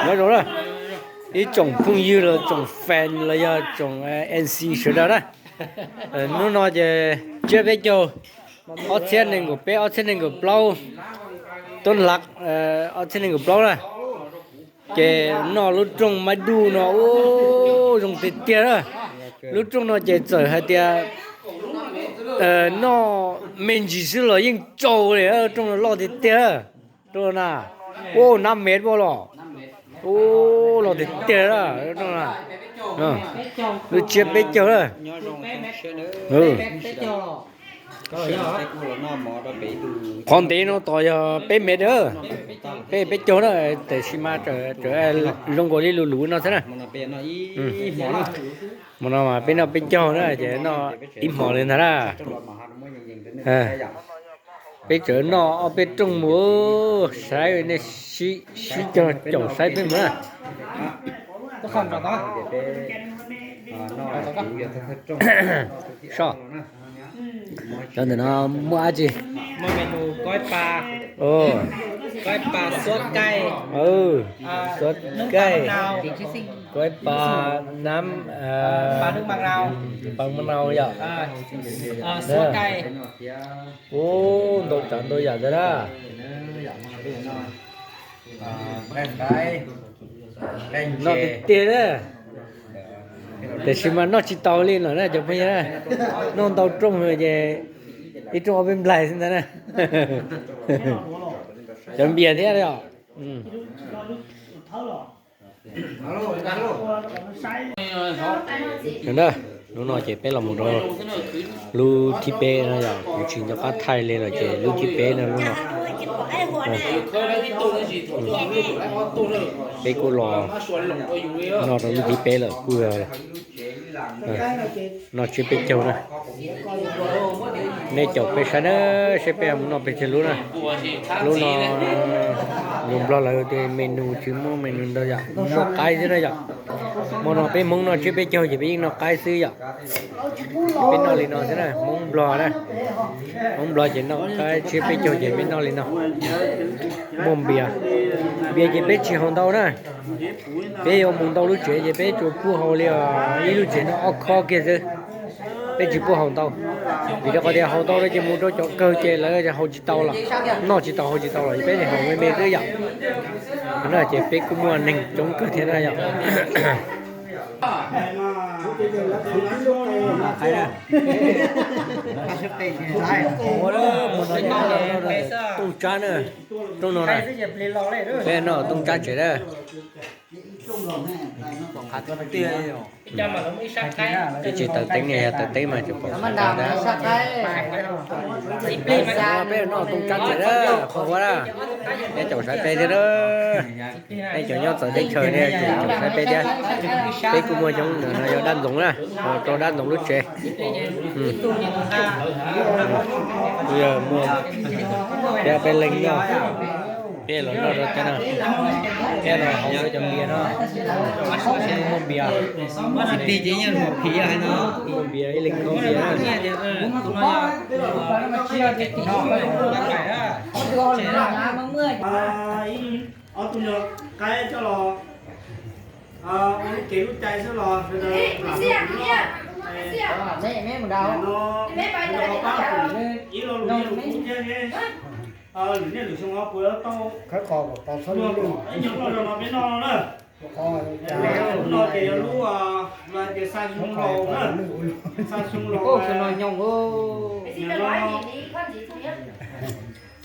Nyob zoo na, ib tsoom phooj ywg los tsoom fan los yog tsoom N C sawv daws na. Hnub no ces tsiab peb caug, ob txhiab nees nkaum peb, ob txhiab nees nkaum plaub, tub hlab, ob txhiab nees nkaum plaub na. Ces noj lub rooj mab duj no ub zoo tiag tiag na. Lub rooj no ces txawm hais tias noj me ntsis xwb los yeej tsau li, rooj no loj tiag tiag. Rooj na, ub, nab mev poj los, ub, loj tiag tiag na. Lub tsiab peb caug na. Qhov ntev no tos yog peb mev, peb peb caug na, tiam sis mas zoo nkaus li lus luv no xwb na. Hmo no mas peb noj peb caug na ces noj ib hmos li ntag na. Peb tseem noj ob peb rooj mus, saib nej sib caug caum saib peb mus na. Soj, cov ntawm no muaj dab tsi? Xuab kaij, kuaib pas, nab, pas ma nau yom. Ub, ntau tsav ntau yam ntawd na. Noj tiag tiag na. Tiam sis mas noj tsis tau li lawm na cov phooj ywg na. Noj ntau rooj ces ib rooj ob peb nplaig xwb ntag na. Cov npias thiab os. Hnub no ces peb los mus rau lub thib peb no yom, kuv tsis nco qab thaij li lawm ces lub thib peb no lub no. Peb kuj los noj rau lub thib peb lawm kuj yog noj tsiab peb caug na. Nej caum peb saib na, saib peb mus noj pes tsawg lub na. Lub no lus Nplog lawv tias menu tsis muaj menu ntau yom, noj qaib xwb na yom. Hmo no peb Hmoob noj tsiab peb caug ces peb yeej noj qaib xwb yom. Peb noj li no xwb na, Hmoob Nplog na. Hmoob Nplog ces noj qaib tsiab peb caug ces peb noj li no. Muaj npias, npias ces peb tsis haus ntau na. Peb yuav mus ntau lub tsev ces peb tsuas pub haus li ib lub tsev no ob khob kiag xwb. Peb tsis pub haus ntau, vim rau qhov tias haus ntau no ces mus rau cov kawg ces lawv haus tsis tau lawm, noj tsis tau haus tsis tau lawm, peb haus me me xwb yom. No ces peb kuj muaj neeg coob kawg thiab na yom. Tooj tsab na, rooj no na, peb noj tooj tsab tsev na. Peb tsis taws teeb ne, yog taws teeb mas tseem pom qab ntag. Peb noj tooj tsab tsev na, qhov ua na, peb caum saib peb thiab na. Peb cov nyob txawv teb chaws ne, caum saib peb thiab. Peb kuj muaj coob, no yog dab ntxoov na, rau dab ntxoov lub tsev. Kuj yog muaj thiab peb leeg noj. Peb los noj rau cov no, peb los haus rau cov npias no. Muaj npias, muaj npias ib leeg khob npias. Ob tug yog qaib coj los ua lub kev lub cai xwb los sawv daws lam no, sawv daws ho pab ib lo lus yeej lus kub thiab, lwm niaj lwm xyoo ho puas tau ib nyuag noj zoo no peb noj no na. Lub no ces yog lub hais tias xa xyoo laus na, xa xyoo laus. Li ntawd na.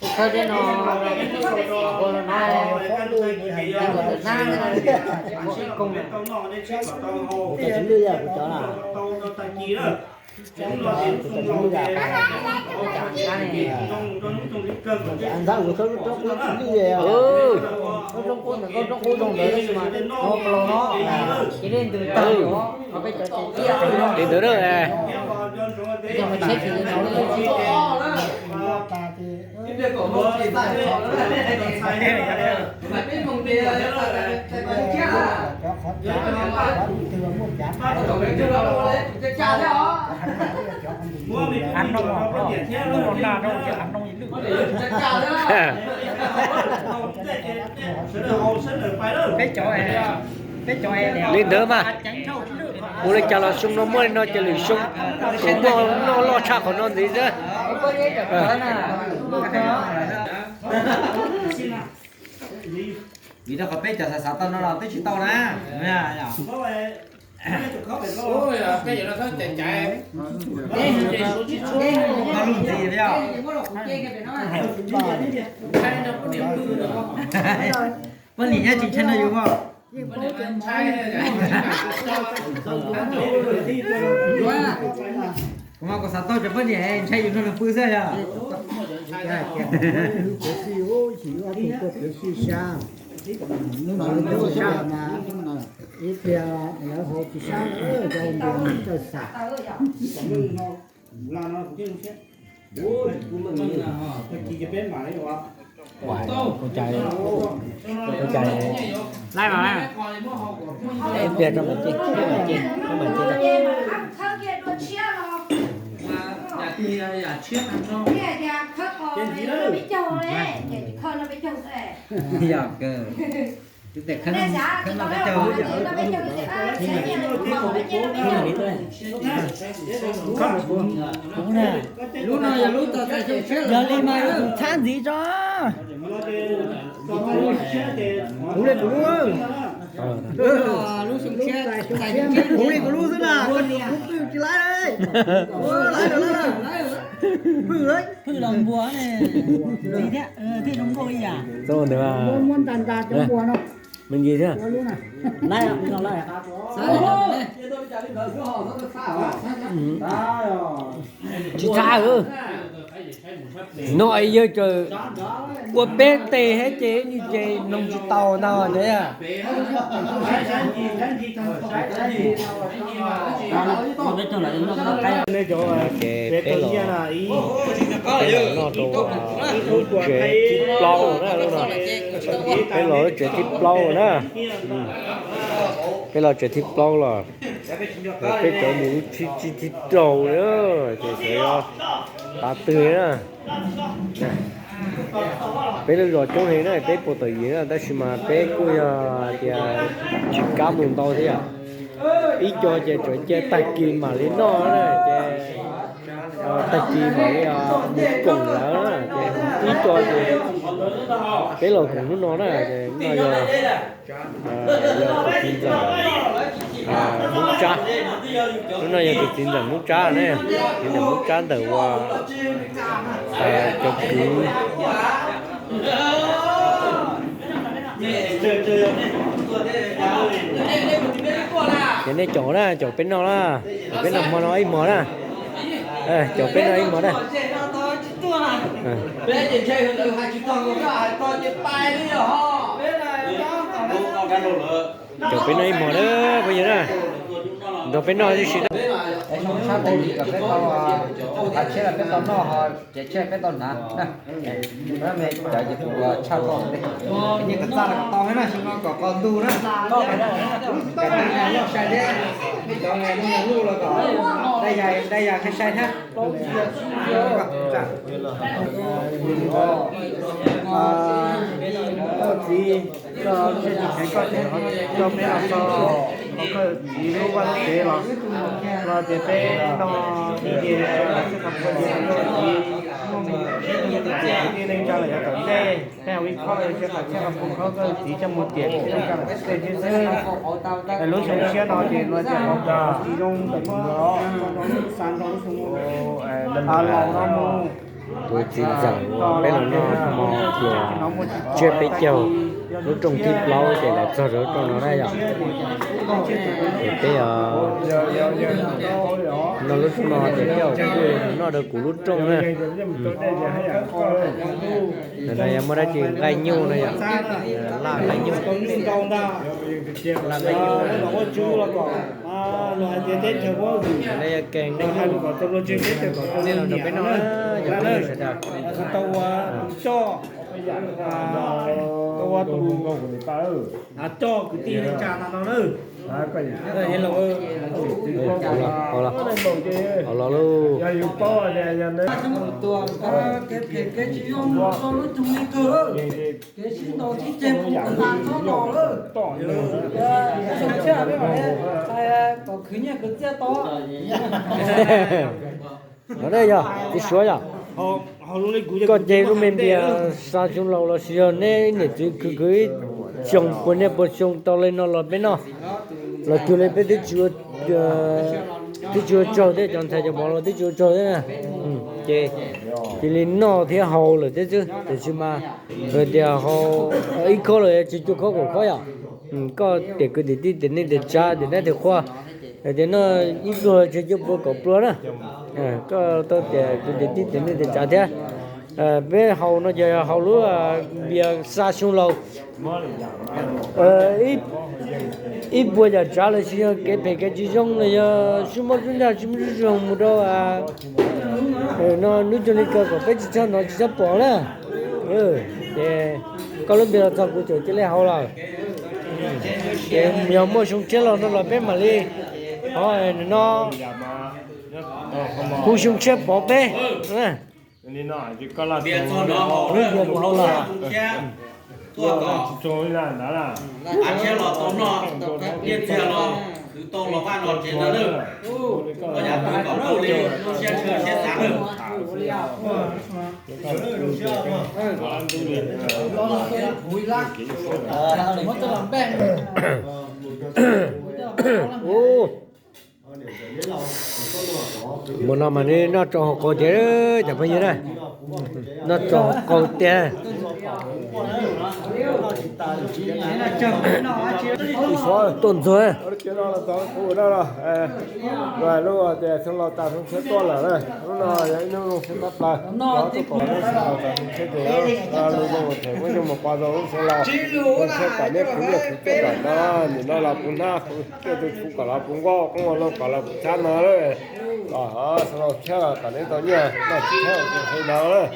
Li ntawd mas, mus li cas los xyoo no muaj li no ces lwm xyoo kom muaj noj loj tshaj qhov no ntxiv xwb. Vim rau qhov peb cov xav xav tau no los twb tsis tau na. Koj lub ntxiv thiab. Poj niam nyob tsis ntshai no yus mog. Kuv mas kuv xav tau cov poj niam ntshai yus nrog nws pw xwb yog. Ib pliag lawv hauv tsis sab, cov npias txawj xam. Ua cas, ua cas, laib los na. Ib pliag rau mam ci, mam ci, mam ci. Yog kawg. Yog li mas yog tus txhab ntxiv tso. Kuv li kuv lub, kuv li kuv lub xwb na, koj tsis laib, laib lawm, laib lawm. Phwj los npua ne, ntxiv thiab, thiaj zoo nkauj ib yam. Txoj ntawd me ntsis thiab. Tsis txhab. No yawg txawm ua peb tes thiab ces ib ntsis ces nug tsis tau ntag ntawd. Ces peb los, peb los noj rau lub tsev thib plaub na, lub no. Peb los lub tsev thib plaub na. Peb los tsev thib plaub los. Peb cov mus lub thib, thib rau na, ces cov tav twg na. Peb lub zos coob heev na, peb puas tawm yim na, tab sis mas peb kuj yog tias tsis kam mus ntau thiab yom. Ib co ces tsuas cia tag kis mam li noj na, ces tag kis mam li mus koom lawv na, ces ib co ces peb los koom hnub no na, ces no yog, yog tus txiv ntxawm Mub Tsab. Hnub no yog tus txiv ntxawm Mub Tsab ne, txiv ntxawm Mub Tsab ntawm ua cov kwv. Ces nej caum na, caum peb noj na, caum peb noj hmo no ib hmos na. Caum peb noj ib hmos na. Caum peb noj ib hmos na phooj ywg na. Nrog peb noj tib si na. Tshaj tau li kom peb tau, tsheb los peb tau noj, ces tsheb peb tau hnav na. Cov ces kuv tshaj tau li, yeej kom txaj los kom tau thiab na, xyoo no kom qos ntug na. Kom tau loj sai thiab, nej cov no luj los kom dai yas, dai yas sai sai thiab. Koj txiv, koj tsis kheev koj ces ho coj peb los txog, ho koj txiv lub vaj lub tsev los, los tias peb no ib ce, koj txiv muaj mus tib neeg tsa los yav tom ntej, peb hauv ib khob ua tsis qhov txhiaj qhov phoom khob koj txiv coj mus tiam tib neeg tsa tom ntej thiab xwb. Lub xyoo tshiab no ces luag tias qhov txiv zoo ntawm muab xa nrog lub xyoo laus no mus. Tus txiv ntxawm uas peb los noj hmo pluas tsiab peb caug lub rooj thib plaub ces los txog rau lub rooj no na yom. Ces peb noj lub rooj no ces peb kuj noj rau kuv lub rooj na. Ntawm no yog muaj dab tsi nqaij nyuj no yog laj nqaij nyuj, laj nqaij nyuj. Ntawm no yog keeg nqaij nyuj. Los nrog peb noj na, yog peb noj sawv daws. Coj kwv tij li cas no no na. Los los, los los lauj. Kev phem kev tsis zoo rau lub coog li kawg, kev sib ntaus sib ceg mus kom tas txhob los lawm. Kom khwv nyiaj khwv txiaj tau. Yog txiv Suav yog, koj ces lub me npias xa xyoo laus los sis yog neb niam txiv khwv khwv ib xyoos puas niaj puas xyoo tau li no los peb noj, los cuag li peb twb tsis ua tsaug thiab, cov ntxhais cov mov los twb tsis ua tsaug thiab na. Ces cia li noj thiab haus lawm thiab xwb, tiam sis mas hais tias haus ib khob los tsis cuag khob kaum khob yom. Koj tiam kwv tiam tij tiam neej tiam tsav tiam dab tiam qhua, hais tias noj ib pluag tsis cuag pluag kaum pluag na. Koj tau tiam kwv tiam tij tiam neej tiam tsav thiab. Peb haus no ces haus lub npias xa xyoo laus, ib puas yam tsav los sis yog kev phem kev tsis zoo los yog sib mob sib nrag sib mob sib zoo mus rau no, hnub cuag li ko kom peb tsis txhob hnov tsis txhob pom na. Ces koj lub npias los txog kuv tseem cia li haus lawm. Ces yog muaj xyoo tshiab los no los peb mam li, o, no, hu xyoo tshiab pov peb. Lub npias kuv haus lawm. Mus no mas noj tsau haus qaug tiag cov phooj ywg na, noj tsau haus qaug tiag. Tuaj ntxuag. Lub tias xyoo laus tas xyoo tshiab tuaj lawm na, lub no yog ib hnub zoo siab tshaj plaws, tuaj pom lub xyoo laus tas xyoo tshiab ces lub zoo them muab zoo mus pov rau lub xyoo laus, xyoo tshiab kom neb khwv nyiaj khwv txiaj kom ntau, nim no los puv hnab, tej tus txhuv kom los puv nkuaj, qoob loo kom los puv txhab no lawm. Los xyoo laus tshiab los kom neb tau nyiaj noj tsis tshiab ua ke li no lawm.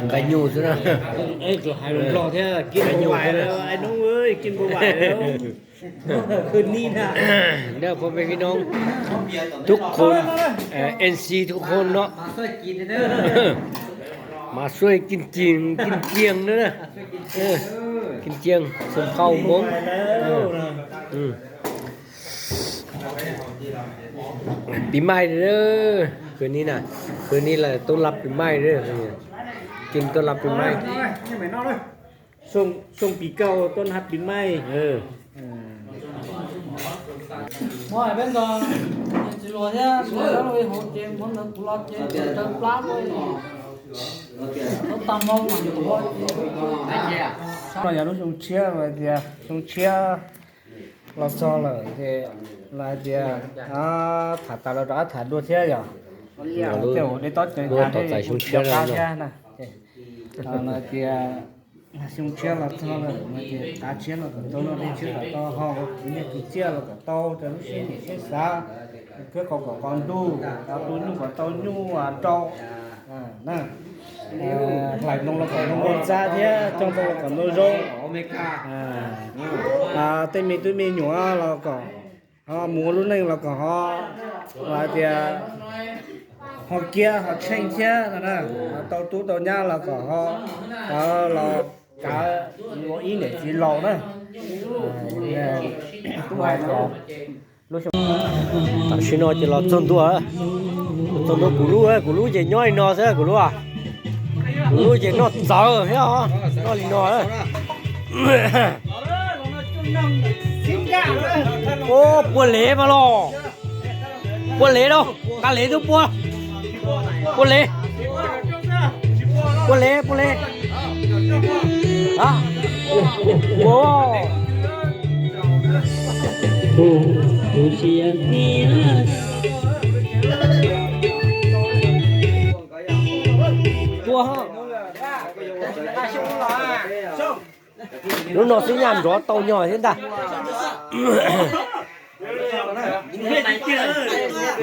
Nqa nyuj xwb na. Nqa nyuj xwb na. Nyob phooj ywg phooj ywg, tub qhun, N C tub qhun no, mas xuaj kin cig kin cieg na, kin cieg xum qau Hmoob. Pis maij, khwv ni na, khwv ni lawm tuaj lab pis maij, kin tuaj lab pis maij. Xoo pis kauj tuaj lab pis maij. Peb ntawd tsis luag thiab, hauv ces hmo ntawd kuv los ces raws plab, tau tag hmo mas kuv los ces. No yog lub xyoo tshiab, tias xyoo tshiab los txog lawm ces lawv hais tias tham tas los rov qab tham dua thiab yom. Tej uas dej tob cov tom txais xyoo tshiab thiab na. Lawv tias xyoo tshiab los txog lawm no ces tav tshiab los kom tau noj, dej tshiab kom tau haus, khwv nyiaj khwv txiaj los kom tau rau lub siab nyiam siab xav, khwv qau kom qau ntuj, tu nyuj kom tau nyuj rau, hlais ntoo los kom ntoo ntau txab thiab, cog ntoo los kom ntau zoo. Tej me tub me nyuam los kom ho mus ua lub neej los kom ho, hais tias ho kiab ho tsheej thiab no na, tau tub tau nyab los kom ho los kav ua ib niam txiv laus na. Tam sim no ces los txog ntua, txog ntua kuv lub, kuv lub ces nyob li no xwb kuv lub. Kuv lub ces noj txawv thiab os, noj li no. Ua puas lev mas los, puas lev rau, nqa lev twb puas, puas lev, puas lev, puas lev. Ua, Lub no xwb nyaj nrov tau nyog thiab ntag.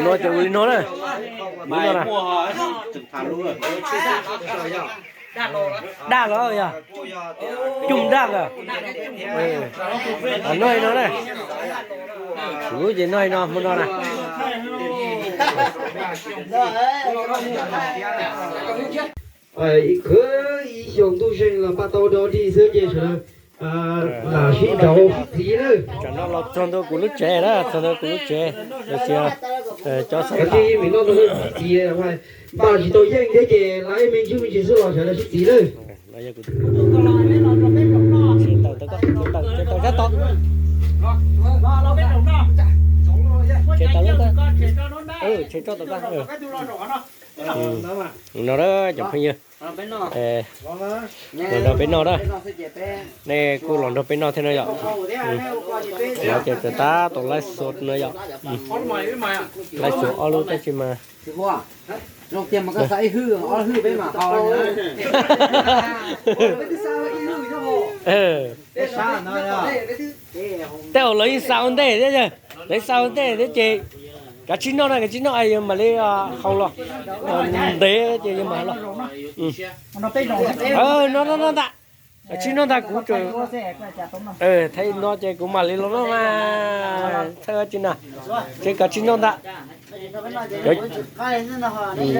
No ces ua li no na. Daj los yog coj daj los. No li no na. Kuv ces no li no hmo no na. Khwv ib xyoos ntuj zeeg los paj tau dog dig xwb ces sawv daws lam sib nraud sib txiv lawm. Tsam no los txog ntua kuv lub tsev na, txog ntua kuv lub tsev. Los sis cov xav tau sib txiv, npaj tsis tau yeej thiab ces lawv me ntsis me ntsis xwb los sawv daws sib txiv lawm. No cov phooj ywg, los nrog peb noj na. Nej kuj los nrog peb noj thiab no yom. Los ces txawm tab tom laib xov no yom. Laib xov ob lub tab sis mas tej zaum los yeej xa ua ntej thiab, lawv xa ua ntej thiab ces kav tsij noj na, kav tsij noj es yog mam li haus los ntev ces yog mam los. No no no ntag, kav tsij noj ntag kuv tseem thaij no ces kuv mam li los noj mas txhawj dab tsi na, ces kav tsij noj ntag.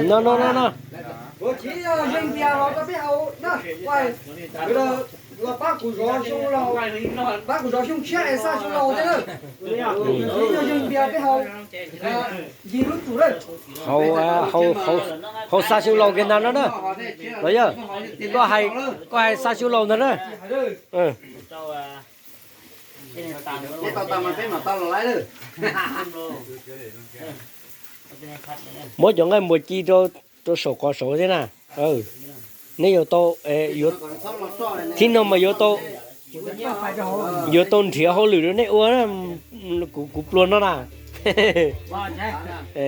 No no no no. Los pab kuv zov xyoo laus, pab kuv zov xyoo tshiab es xa xyoo laus thiab na. Yog zeeg tias peb haus, yig lub tsum lawm. Haus xa xyoo laus kiag ntag no na. Los yog koj hais xa xyoo laus ntag na. Muab cov nqaij npua ci rau saum qhov saud thiab na. Nej yuav tau, thib no mas yuav tau, yuav tau nrhiav hauj lwm rau nej ua, kuv pluag no na.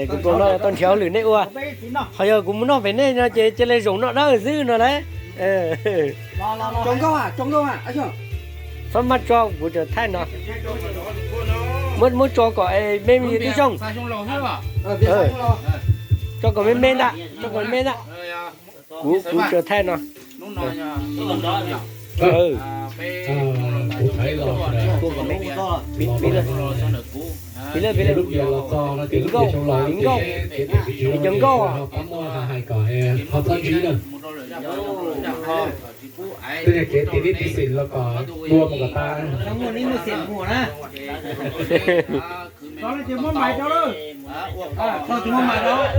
Kuv pluag no tau nrhiav hauj lwm nej ua. Ho yog kuv mus noj pem nej no ces cia li zaum noj dawb xwb no lauj. Txhob maj tso, kuv tseem thaij no. Muab tso kom me me tib xyooj. Tso kom me me ntag, tso kom me me ntag. Kuv, kuv tseem thaij no. Piv lawm, piv lawm. Piv nkauj, piv nkauj. Piv cov nkauj.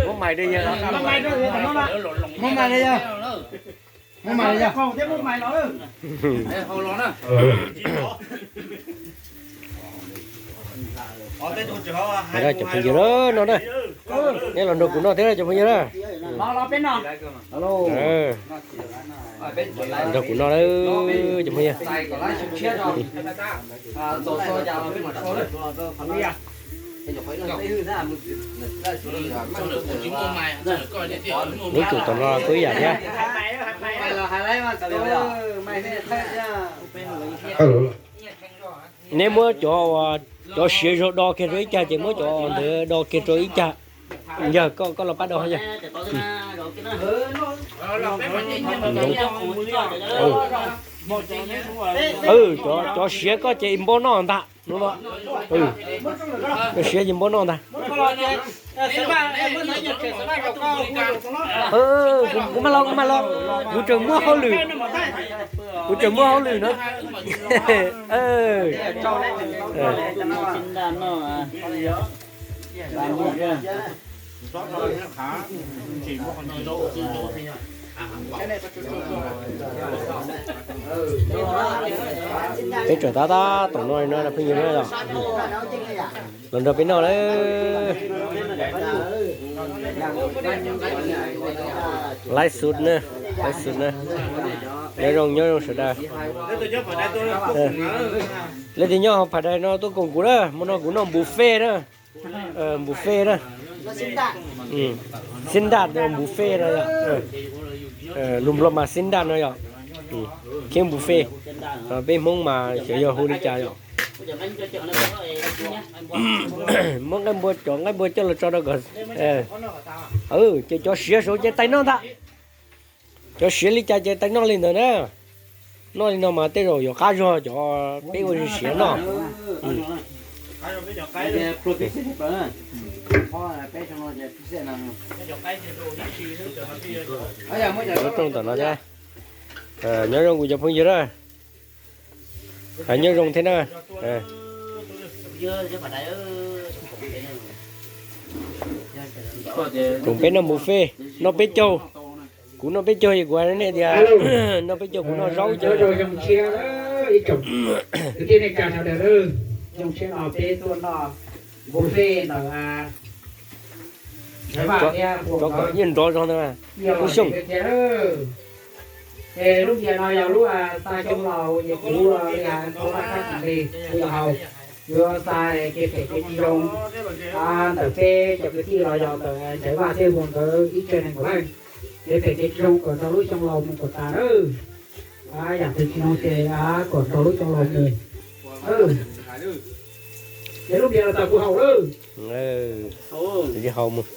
Muab mais rau yawg. Muab mais rau yawg. Muab mais rau yawg. Cov phooj ywg no na, nej los nrog kuv noj thiab cov phooj ywg na. Nrog kuv noj lawm cov phooj ywg. Lub tsum tom no kuj ib yam thiab. Neb muab cov, cov siav zog do kiag rau ib cag ces muab cov ntawd do kiag rau ib cag. Yog koj, koj los pab do yog. Cov siav koj ces npau noj ntag. Cov siav ces npau noj ntag. Kuv mam los, kuv mam los, kuv tseem muaj hauj lwm, kuv tseem muaj hauj lwm na. Peb tseem tab tab tom no no phooj ywg na, los nrog peb noj lawm. Laib xus na. Nyob zoo, nyob zoo sawv daws. Leej twg nyob hauv pham dais no tuaj koom kuv na, hmo no kuv noj buffet na. Buffet na. Xib ntaj buffet no yom. Lus Nplog mas xib ntaj no yom. Khiab buffet. Peb Hmoob mas xyov yog hu li cas yom. Muab nqaij npua, cov nqaij npua coj los tso rau kom, ces cov siav saud ces tais noj ntag. Cov siav li cas ces tais noj li ntawd na. Noj li no mas tej zaum yuav qab zog cov peb ua siav noj. Nyob zoo tom no thiab. Nyob zoo kuv cov phooj ywg na. Nyob zoo thiab na. Koom peb noj buffet, noj peb caug. Kuv noj peb caug es kuv hais rau nej tias noj peb caug kuv noj zaub ces. Kwv tij neej tsa sawv daws, zoo siab no peb tuaj noj buffet ntawm Ntxhais Vaj thiab Huas nkawd, yeej nrov zog ntawd, lub xyoo. Es lub tiam no yog lub xya xyoo laus ces kuv li hais tau laj kab tas li kuv yog haus, yuav xa kev phem kev tsis zoo ntawm peb cov kwv tij los yog ntawm Ntxhais Vaj thiab Huas nkawd ib tsev neeg nkaum leej, kev phem kev tsis zoo kom nrog lub xyoo laus mus kom tas lawm. Yam twg tsis zoo ces kom nrog lub xyoo laus mus. Ces lub tiam no tas kuv haus lawm. Haus mus.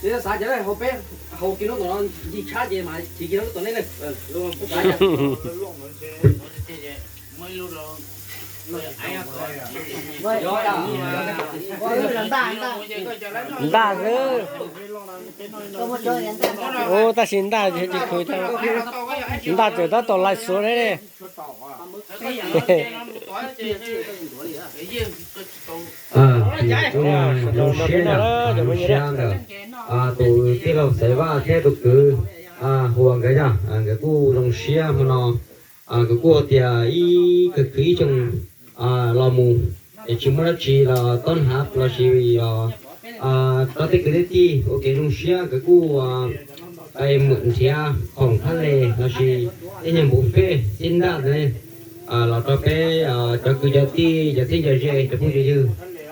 Xav ces haus peb, haus kiag lub tom no ncig tshab ces mas chiv kiag lub tom nej na. Ntaj xwb. Tab sis ntaj tsis khwv, ntaj tseem tab tom lais xuav ne. Zoo siab, zoo siab ntawm tus tij laug Xaiv Vaj thiab tus kwv Huas nkawd yog nkawd kuj zoo siab hmo no. Nkawd kuj tias ib kawg khwv ib xyoo los mus es tsis muaj dab tsi los tob hnav lossis los rau tej kwv tej tij ua kev zoo siab, nkawd kuj pais nrhiav khoom thab les lossis tej nyuag buffet xib ntaj ntawd los rau peb cov kwv cov tij cov txheeb cov ze cov phooj cov ywg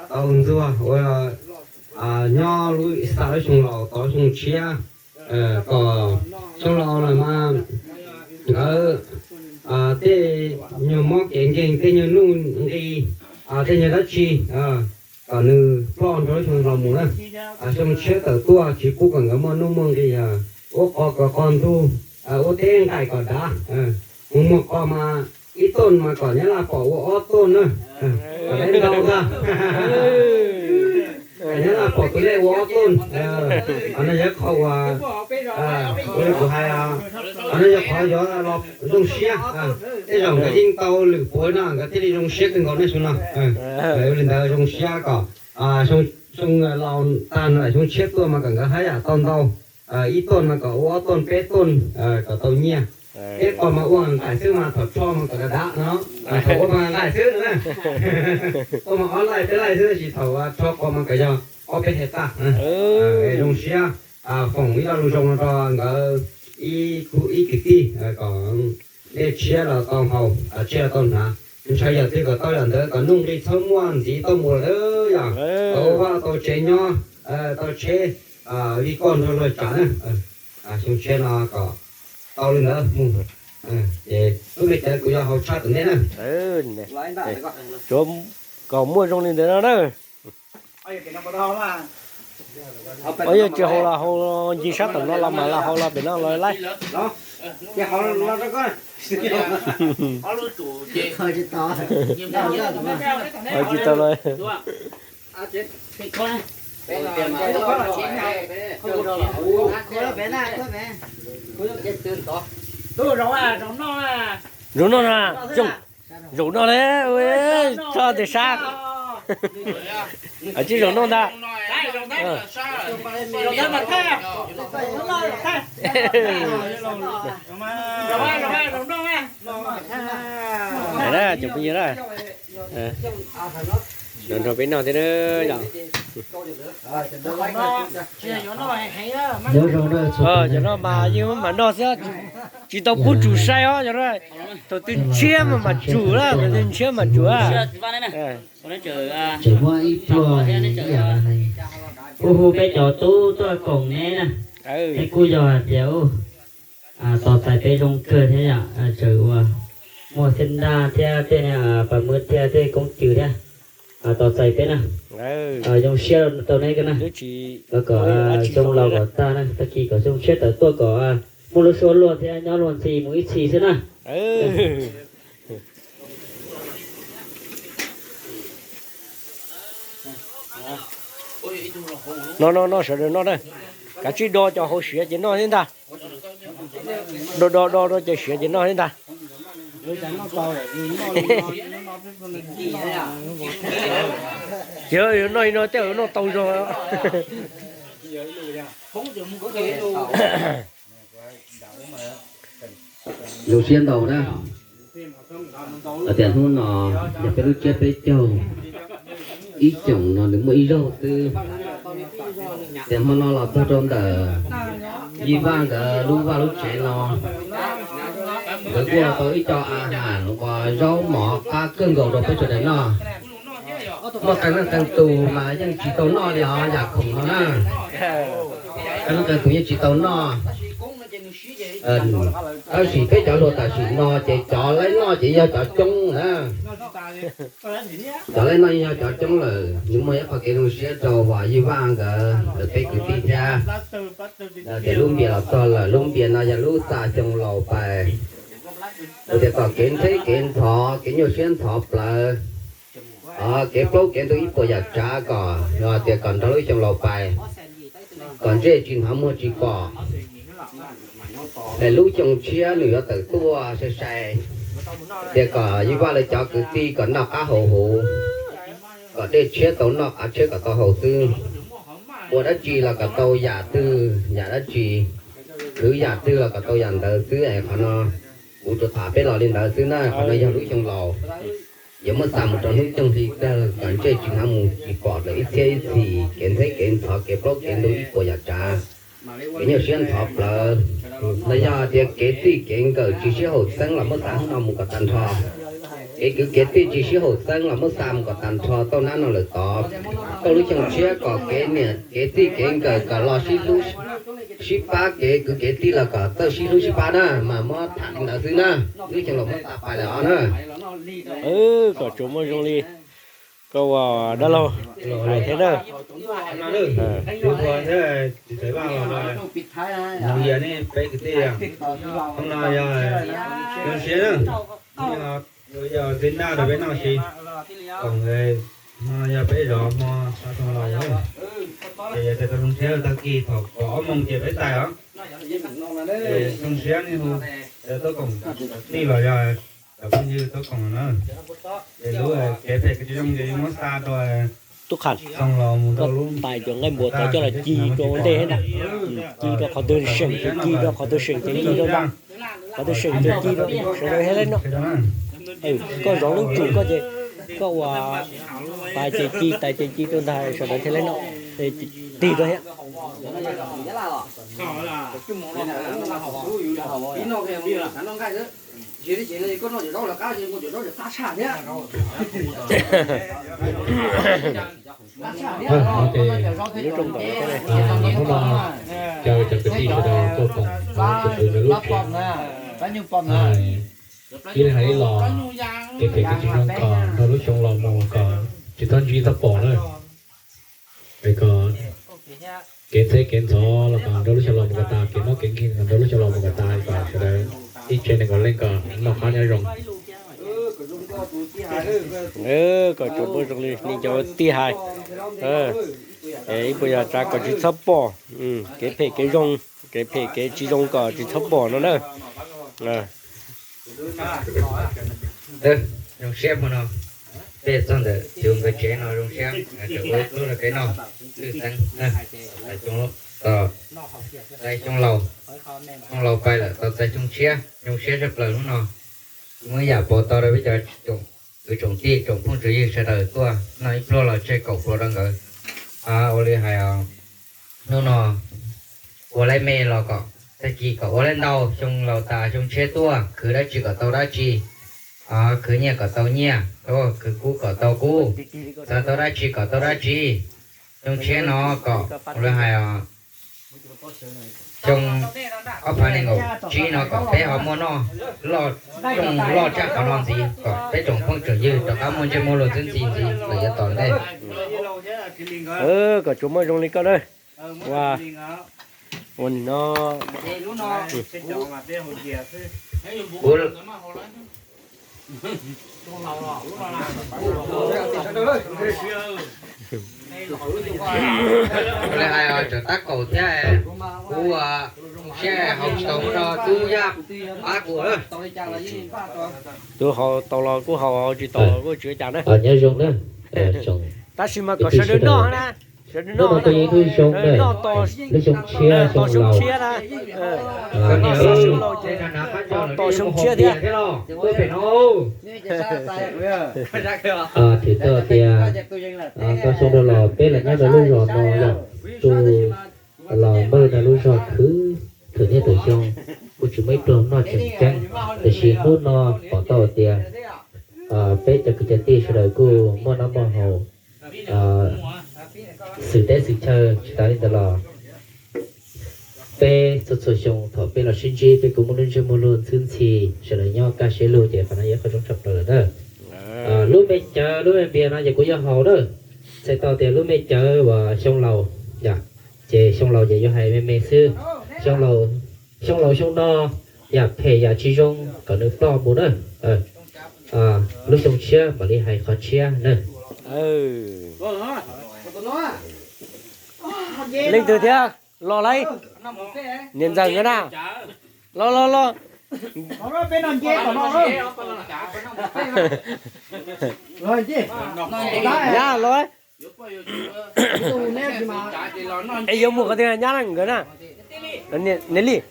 tau ntxuag ua nyob lub xa lub xyoo laus tau xyoo tshiab, kom xyoo laus los mas nkawd tej nyuag mob kev nkeeg, tej nyuag nuj nqi, tej nyuag dab tsi kom nws ploj nrog lub xyoo laus mus na. Xyoo tshiab tawm tuaj tsis pub kom nkawd muaj nuj muaj nqi, ua qos kom qos ntug, ua teb nqaim kom dav, mus muag qos mas ib tooj mas kom nyab laj pom ua ob tooj na, kom dav ntau ntag. Nyab laj pom tus lej ua ob tooj. Qhov no yog qhov uas, ua li kuv hais, qhov no yog qhov yuav los zoo siab. Tej zaum nkawd yeej tau lwm puav no nkawd thiaj li zoo siab kawg nkaus nej xyoo no. Ua li ntawd zoo siab kom xyoo laus tag no xyoo tshiab tuaj mas kom nkawd haj yam tau ntau, ib tooj mas kom ua ob tooj peb tooj kom tau nyiaj. Peb qos mas ua nqaim xwb mas thaum rho mas kom dav dav no, thaum ua mas nqaim xwb na. Ua mas ob laij peb laij xwb tab sis thaum rho qos mas kom yog ob peb hais tag. Zoo siab foom ib lo lus zoo no rau nkawd ib kwv tij kom dej tshiab los tau haus, tav tshiab los tau hnav. Ntshaw yam twg kom tau yam ntawd, kom nuj nqi txhob muaj ntxiv tau mus lawm yom. Tau vaj tau tsev nyob, tau tsheb, li koj nrog luag tsam na. Xyoo tshiab no kom tau li ntawd mus. Ces lub me cawv kuv yuav haus tshaj tom ntej na. Tsuav kom muaj zoo li ntawd no na. Yog tsis haus los haus ncig sab tom no los mam los haus los pem no los laib. Tsis tau los. Zaum no na, zaum no le, tso tes sab. Tsis zaum no ntag. Cov phooj ywg na, Nrog nrog peb noj thiab na yom. Cov no mas yeej mam noj xwb, tsis tau pub tsum sai os. Thaum twg ntshiab mas mam tsum na, thaum twg ntshiab mam tsum. Tseem muaj ib pluag ib yam no, kuj hu peb cov tub tuaj koom neb na. Neb kuj yog hais tias tos txais peb zoo kawg thiab yom, tseem ua muaj xib ntaj thiab tej pas muab thiab tej koob cws thiab, tos txais peb na. Zoo siab rau neb kawg na. Los kom xyoo laus kom tag na, tag kis kom xyoo tshiab tawm tuaj kom muaj lub suab luag thiab nyob luag ntxhi mus ib txhis xwb na. No no no, sawv daws noj na. Kav tsij do cov hauv siav ces noj thiab ntag. Do do do do ces siav ces noj thiab ntag. Ces yuav noj li no tej zaum yuav noj tau zog. Zoo siab ntau na. Hais tias hnub no yog peb lub tsiab peb caug, ib xyoos no nws muaj ib zaug xwb. Tias hmo no los txog rau ntawm Yij Vaj nkawd lub vaj lub tsev no, nkawd kuj tau ib co a has uas zaub mov qab kawg nkaus rau peb sawv daws noj. Muaj qee leej qee tus mas yeej tsis tau noj li os yam khoom no na. Qee leej qee tus yeej tsis tau noj. Tab sis peb cov hluas tam sim no ces cov laib noj ces yog cov coob na. Cov laib noj yog cov coob lawm, nws muaj ib qho kev zoo siab rau uas Yij Vaj nkawd lawv peb kwv tij thiab tias lub npias los txog lawm, lub npias no yog lub xa xyoo laus pais. Tias kom kev ntxheb kev ntxhov, kev nyuaj siab ntxhov plawv, kev plaub kev ntug ib puas yam tsav kom, tias kom nrog lub xyoo laus pais, kom ntsej tsis hnov muag tsis pom. Es lub xyoo tshiab nws yuav tawm tuaj sai sai, tias kom Yij Vaj lawv cov kwv tij kom noj qab haus huv, kom dej tshiab tau noj, qav tshiab kom tau haus xwb. Ua dab tsi los kom tau yam twg yam dab tsi, khwv yam twg los kom tau yam ntawd xwb es qhov no kuv tsuas tham peb los li ntawd xwb na. Qhov no yog lub xyoo laus, yuav muab xa mus rau hnub xyoo hli kawg kom ntsej tsis hnov mus tsis pom lawm ib txhiab ib txhis, kev ntxheb kev ntxhov, kev plaub kev ntug ib puas yam tsav, kev nyuaj siab ntxhov plawv. Los yog tias kev txij kev nkawm tsis sib haum xeeb los muab xa hnub no mus kom tag nrho. Kev kwv kev tij tsis sib haum xeeb los muab xa mus kom tag nrho tauj nab no lawm tod. Tauj lub xyoo tshiab kom kev niam kev txij kev nkawm kom los sib hlub sib pab, kev kwv kev tij los kom txawj sib hlub sib pab na, mas muab tham li ntawd xwb na. Lub xyoo laus muab xa pais lawm os na. Kom tsuas muaj zoo li koj ua dab laug hais thiab na. Tus hluas thiab txiv Xaiv Vaj los, Noov Yias nej peb kwv tij, hnub no yog zoo siab na, yog txiv naj rau peb noj si, kom no yog peb zov hmo xa tau los, ces yog tias tau zoo siab tag kis thaum kaum ob moos ces peb tais os. Zoo siab nej hu cov tub koom kwv tij los yog cov phooj ywg tub koom na, ces lub kev phem kev tsis zoo ces yuav muab xa rau Tub Qham, koj tais cov nqaij npua tod coj los ci rau ua ntej thiab ntag. Ci rau qhov twg seem ces ci rau, qhov twg seem ces ci rau ntag. Qhov twg seem ces ci rau, sawv daws thiaj li noj. Koj zov lub tsum koj ces koj ua tais ces ci, tais ces ci rau ntag, sawv daws thiaj li noj. Tig rau thiab. Hnub no caw cov kwv tij sawv daws tuaj koom tus kwv nws lub tsev, ib leeg hais ib los, kev phem kev tsis zoo kom nrog lub xyoo los mus kom tsis txhob ntsib txhob pom na. Es kom kev ntxheb kev ntxhov los kom nrog lub xyoo los mus kom tas, kev mob kev nkeeg los nrog lub xyoo los mus kom tas, kom sawv daws ib tsev neeg kom leej kom noj qab nyob zoo. Kom tsuas muaj zoo li nej cov tij hais, ib puas yam tsav kom tsis txhob pom, kev phem kev zoo, kev phem kev tsis zoo kom tsis txhob pom no na. Zoo siab hmo no peb txog ntawm tus nkawd tsev no zoo siab, ua ib pluag rau peb noj lwj xeeb na. Txais xyoo laus, xyoo laus pais lawm tau txais xyoo tshiab, zoo siab tshaj plaws hnub no. Muaj ib yam pov tau rau peb cov tsis koom, kwv tsoom tij tsoom phooj tsoom ywg sawv daws tuaj noj ib pluag los tseg kaum hluas rau nkawd. Ua li hais os, hnub no ua laib me los kom tag kis kom ua laib ntau, xyoo laus tas xyoo tshiab tuaj khwv dab tsi kom tau dab tsi, khwv nyiaj kom tau nyiaj, khwv kub kom tau kub, xav tau dab tsi kom tau dab tsi. Xyoo tshiab no kom ua li hais os, xyoo ob phav nees nkaum tsib no kom peb ho muaj noj loj, rooj loj tshaj qhov no ntxiv, kom peb tsoom phooj tsoom ywg rov qab muaj ntsej muag luag ntxwb ntxhi ntxiv lawm yav tom ntej. Kom tsuas muaj zoo li koj na. Ua, ua nim no Ua li hais tseem tab kaum thiab, kuv siab haus tsis tau, mus rau tub Yaj pab kuv. Kuv haus tau los kuv haus, haus tsis tau kuv tsis ua cas na. Nyob zoo na. Tab sis mas kom sawv daws noj na, sawv daws noj, hnub no kuj yog ib hnub zoo na, lub xyoo tshiab, xyoo laus, tos xyoo tshiab thiab. Twb tau tias tau xyoo rau los peb los nyob rau lub zos no yom, tus los npawg no lub zog khwv thwm niaj thwm xyoo, kuj tsis muaj ib pluag noj tseem ceeb, tiam sis hnub no pom tau tias peb cov kwv cov tij sawv daws kuj muaj noj muaj haus xwm teb xwm chaw. Tsis tas li ntawd los peb txhua txhua xyoo thaum peb los sib ntsib peb kuj muaj lub ntsej muag luag ntxwb ntxhi, sawv daws nyob kaj siab lug ces qhov no yog qhov zoo tshaj plaws lawm na. Lub me cawv lub me npias no ces kuv yuav haus na. Txhais tau tias lub me cawv uas xyoo laus, ces xyoo laus ces yuav hais me me xwb. Xyoo laus xyoo no yam phem yam tsis zoo kom nws ploj mus na. Lub xyoo tshiab mam li hais qhov tshiab na. Leej twg thiab los lauj? Niam ntxawm nkawd na. Los los los. Nyab los. Es yuav mus qhov twg nyab na nkawd na? Niam Lis.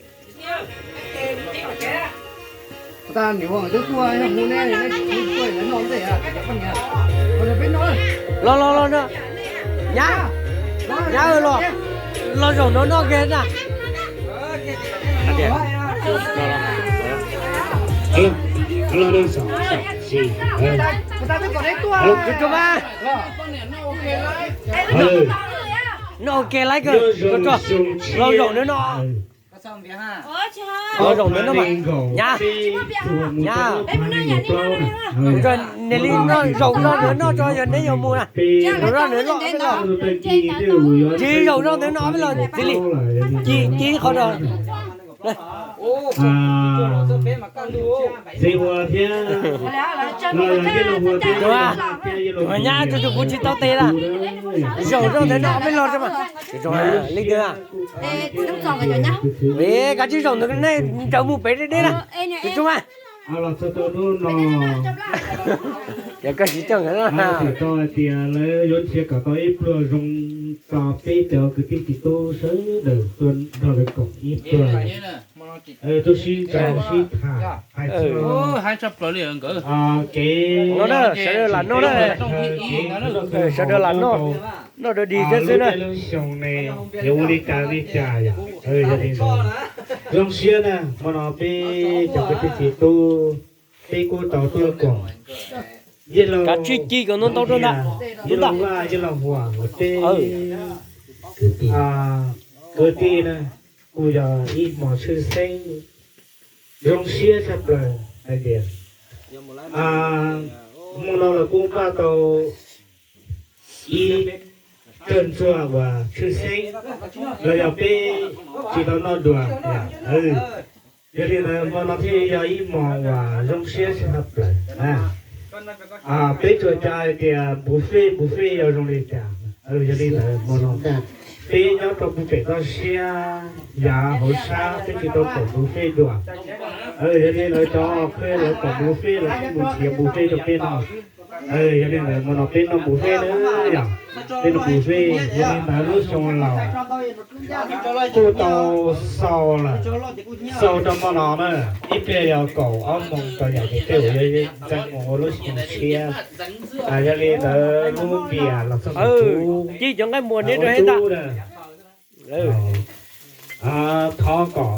Los los los, nyab, nyab los, los zaum no noj kiag na. Noj ua ke laiv kawg, los zaum no no. Los zaum no no mas, nyab, nyab, nws li no zaum no nws noj tso yog neb yuav mus na. Zaum no nws los, tsis zaum no nws noj peb los txiv li. Ci ci qhov no. Txiv ua thiab, los yog yej laug ua thiab, nyab tsuas tsuas kuv tsis tau tes na. Zaum no nws noj peb los tso mas. Zaum li ntawd. Kav tsij zaum ntawd nej ncaws mus pem deb deb na. Tus tub mas. Los txog rau hnub no, yog koj tsis coj nkawd no, txhais tau hais tias lawv yuav nrhiav kom tau ib pluag zoo tso peb cov kwv tij txiv tub sawv daws tuaj nrog lawv koom ib pluag. Tuaj sib tsa sib tham hais txog kev, sawv daws lam noj, sawv daws lam noj, noj dog dig thiab xwb na. Lub xyoo ne yuav ua li cas li cas yom. Zoo siab na, hmo no peb cov kwv tij txiv tub peb kuj tau tuaj koom yej laug, kav tsij ci kom ntau ntau rau ntag, yej laug Vaj, yej laug Huas, peb kwv tij na, kuj yog ib hmo tshwj xeeb zoo siab tshaj plaws hais tias hmo no los kuj npaj tau ib tsawg ntxhua uas tshwj xeeb los yog peb tsis tau noj dua. Yog li ntawd hmo no thiaj yog ib hmo uas zoo siab tshaj plaws. Peb tsuas cav hais tias buffet buffet yog zoo li cas. Yog li ntawd hmo no peb nyob rau puag pem toj siab yav hauv sab peb tsis tau koom buffet dua. Yog li lawv cov qhia lawv koom buffet lawv mus nrhiav buffet rau peb noj. Yog li ntawd hmo no peb noj buffet na yom. Tej nus pus xwb, yog li ntawd lub xyoo laus kuj tau xaus lawm, xaus rau hmo no na, ib pliag yog kaum ob moos tsaus yam ces tej zaum yuav ntxeev mus ua lub xyoo tshiab. Yog li ntawd lub npias los txog tus cub, cib cov nqaij muag neb rau heb tag. Thov kom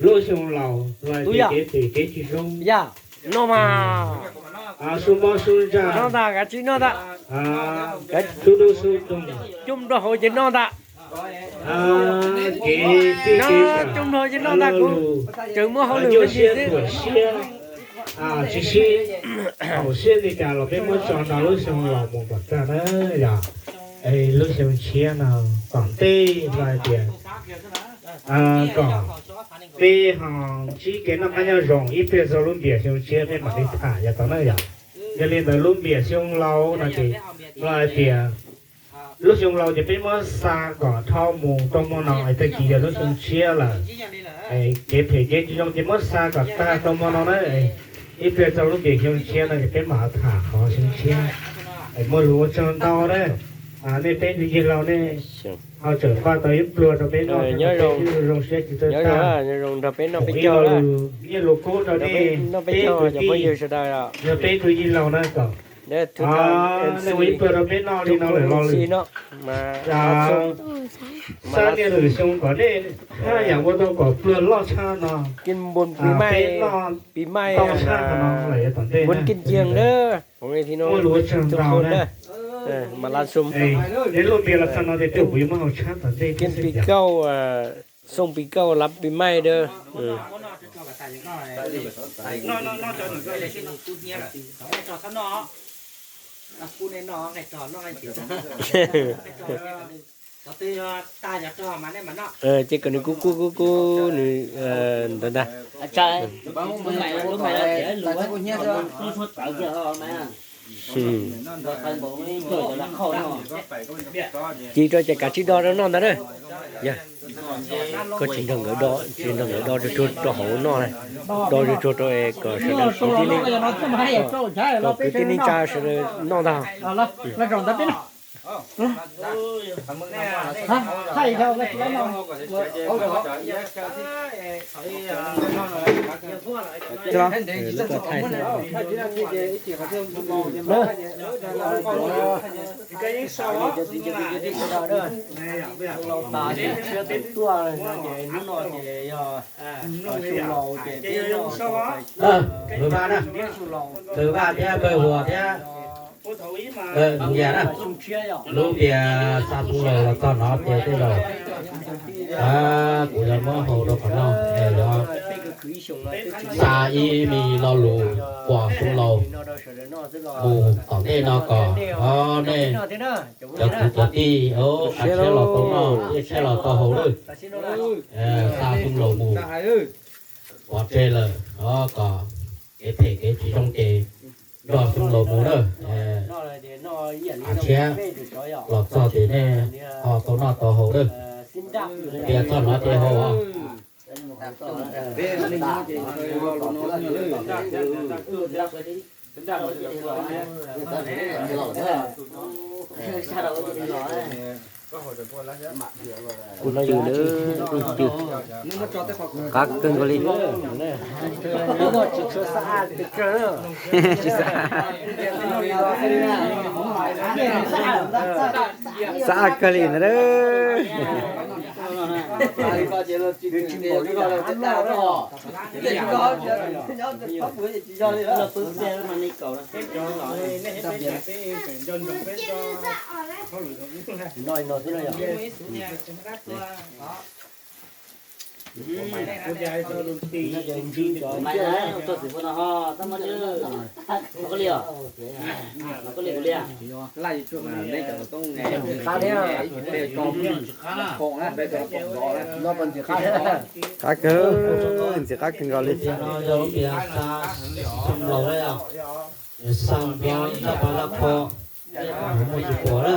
lub xyoo laus los tias kev phem kev tsis zoo, yaj, noj mas, sub mob sub ntsag, noj ntag, kav tsij noj ntag, sub dub sub doog, coj nrog hauv ces noj ntag. Kev txij kev, coj nrog ces noj ntag, kuv tseem muaj hauj lwm ua ntsis xwb. Tsis sib haum siab li cas los peb muab tso nrog lub xyoo laus mus kom tag na yom. Es lub xyoo tshiab no tom ntej los hais tias kom peb ho ntsib kev noj qab nyob zoo ib pliag txog lub npias xyoo tshiab peb mam li tham yav tau na yom. Yog li ntawd lub npias xyoo laus no ces los hais tias lub xyoo laus ces peb muab xa kom dhau mus rau hmo no es tag kis yog lub xyoo tshiab lawm. Kev phem kev tsis zoo ces muab xa kom tag rau hmo no na. Ib pliag txog lub npias xyoo tshiab no ces peb mam tham qhov xyoo tshiab. Muaj lus ua tsaug ntau na. Nej peb tus yawg laus nej ho tseem npaj tau ib pluag rau peb noj, peb zoo siab tsis txawj tag. Nyiaj lus kub rau nej peb tus yawg sawv daws, yog peb tus yawg laus na kom nej ua ib pluag rau peb noj li no lawm los lwm xyoo kom nej haj yam ua tau kom pluag loj tshaj no, peb noj tau tshaj no lawm yav tom ntej na. Muaj lus ua tsaug ntau na. Lub npias los txog no ces tej zaum kuv yuav muab hau tshab tom ntej thiab xwb. Xoo pis kauj lav pis maij dab. Ces kom nws kub kub kub kub nws ntawd ntag. Ci rau ces kav tsij do rau noj ntag na. Yog koj tsis nrog nkawd do, tsis nrog nkawd do tsuag tsuag rau hauv noj na. Do tsuag tsuag rau es kom sawv daws kwv tij neej, kom kwv tij neej tsa sawv daws noj ntag. Lwm vaj na, lwm vaj thiab pawg huas thiab, yas na, lub npias xa xyoo laus los txog no ces tej zaum kuv yuav muab hau rau qhov no, yog xa ib me lo lus pom xyoo laus mus tom ntej no kom nej cov kwv cov tij, kav tsij los tau noj, kav tsij los tau haus lawm. Xa xyoo laus mus pov tseg lawm, kom kev phem kev tsis zoo ces nrog xyoo laus mus na. Thiab los txog ces nej ho tau noj tau haus lawm. Tias txog no ces haus. Kuv cw lawm, kuv cw. Qab kawg nkaus li. Xab ab kawg li ntag. Qab kawg, ntxim qab kawg nkaus li. Yog lub npias xa xyoo laus na, xa nplog laj pag laj pho, muaj tsis pom na.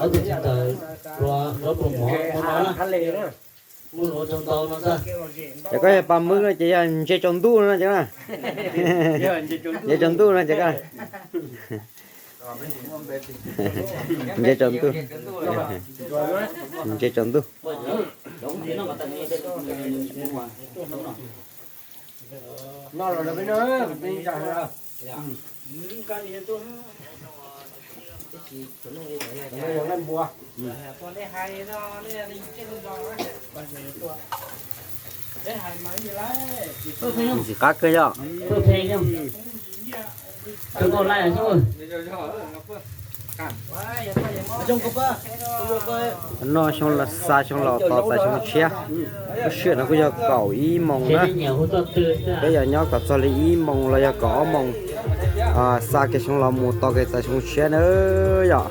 Ob tug txiv ntxawm hluas nraub ploos mov muab no na. Muaj lus ua tsaug ntau no ntag. Ces koj yog pas mub no ces yog ntse tsaus ntuj no ces na. Ntse tsaus ntuj no ces koj. Ntse tsaus ntuj. Ntse tsaus ntuj. Ntxim qab kawg yom. Noj xyoo, xa xyoo laus tos txais xyoo tshiab. Lub sij hawm no kuj yog kaum ib moos na. Peb yog nyob kom txog li ib moos los yog kaum ob moos, xa kiag xyoo laus mus tos kiag txais xyoo tshiab na yom.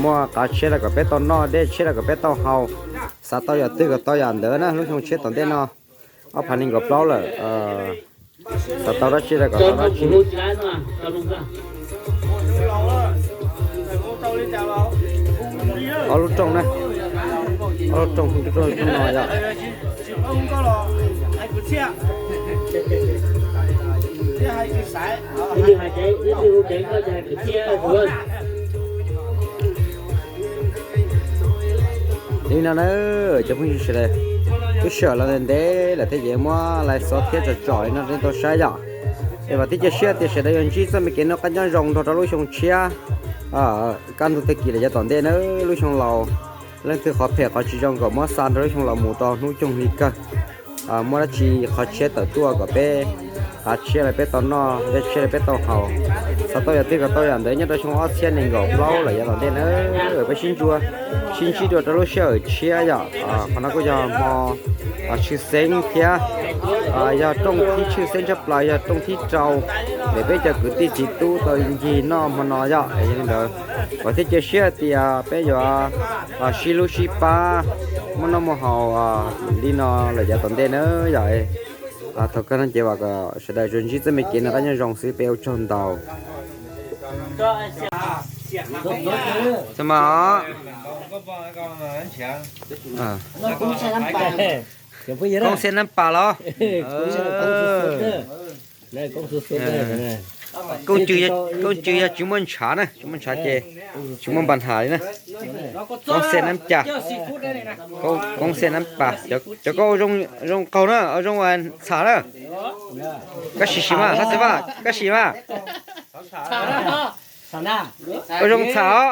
Muaj qav tshiab los kom peb tau noj, dej tshiab los kom peb tau haus. Xav tau yam twg kom tau yam ntawd na, lub xyoo tshiab tom ntej no. Ob phav nees nkaum plaub lawm, xav tau dab tsi los kom tau dab tsi. Ob lub rooj na, ob lub rooj, rooj no yom. Li no na, cov phooj ywg sawv daws, lub sij hawm los ntev lawm thiab ces muab lais xov thiab tsom tsom li no rau nej tau saib yom. Es vam thiab cia siab tias sawv daws yuav ntsib txoj me kev noj qab nyob zoo nrog rau lub xyoo tshiab kaj ntug tag kis los yav tom ntej na. Lub xyoo laus, leej twg qhov phem qhov tsis zoo kom muab xa nrog lub xyoo laus mus rau hnub coog hli kawg. Muaj dab tsi qhov tshiab tawm tuaj kom peb qav tshiab los peb tau noj, dej tshiab los peb tau haus. Xav tau yam twg kom tau yam ntawd nyob rau xyoo ob txhiab nees nkaum plaub lawm yav tom ntej na. Peb sib ntsuas, sib ntsib dua rau lub sij hawm tshiab yom. Qhov no kuj yog hmo tshwj xeeb thiab yog rooj thib tshwj xeeb tshaj plaws, yog rooj thib rau ntawm peb cov kwv tij txiv tub tau ncig noj hmo no yom. Yog li ntawd, vam thiab cia siab tias peb yuav sib hlub sib pab, muaj noj muaj haus li no lawm yav tom ntej na yom. Thaum kawg no ces vam kom sawv daws tsuas ntsib txoj me kev noj qab nyob zoo xwb, peb ua tsaug ntau. Koob Xeb Nab Pas los? Koob cw, koob cw yog tsis muaj ntshav na, tsis muaj ntshav ces tsis muaj npa nhas li na. Koob Xeb Nab Cas, Koob Xeb Nab Pas, cov koob zoo qaug na, zoo txham na. Koj sim sim mas, Hlob Xwm Vaj, koj sim mas. Ua zoo txham os.